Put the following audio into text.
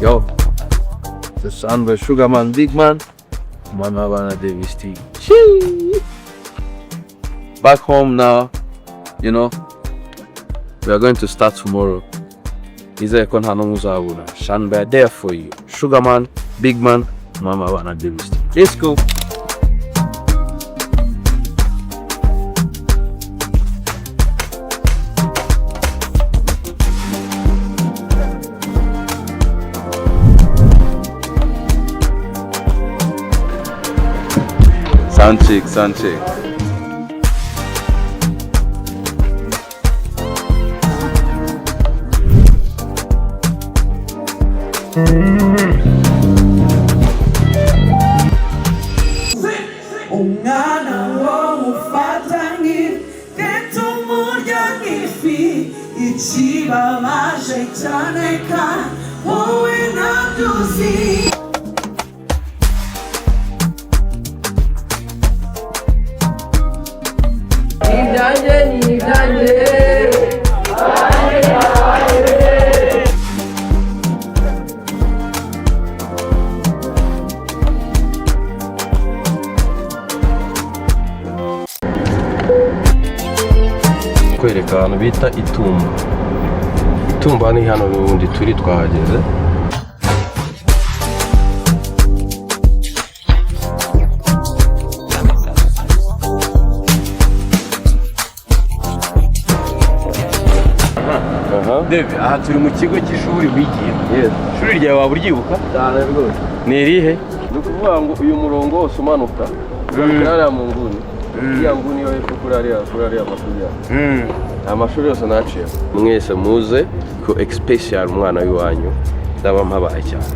Yo, the Sandwich Sugarman, Big Man, Mama Bana Davis T. Chee! Back home now, you know, we are going to start tomorrow. Nizere ko nta n'umwe uzabura. Shanbe there for you. Sugarman, Big Man, Mama Bana Davis T. Let's go. Sound check, sound check. Umwana wowe ufata nk'ifi umurya nk'ifi, ikibabaje cyane kandi wowe ntabyo uzi. Ibyanjye ni ibyanjye. Kwereka ahantu bita Itumba. Itumba ni hano n'ubundi turi, twahageze. Aha. Deve, aha turi mu kigo cy'ishuri wigiye. Yes. Ishuri ryawe waba uryibuka? Cyane rwose. Ni irihe? Ni ukuvuga ngo uyu murongo wose umanuka ugarukira hariya mu nguni, iriya nguni yo hepfo kuri ariya mashuri yacu, amashuri yose naciye. Mwese muze ko especial umwana w'iwanyu, ndaba mpabaye cyane.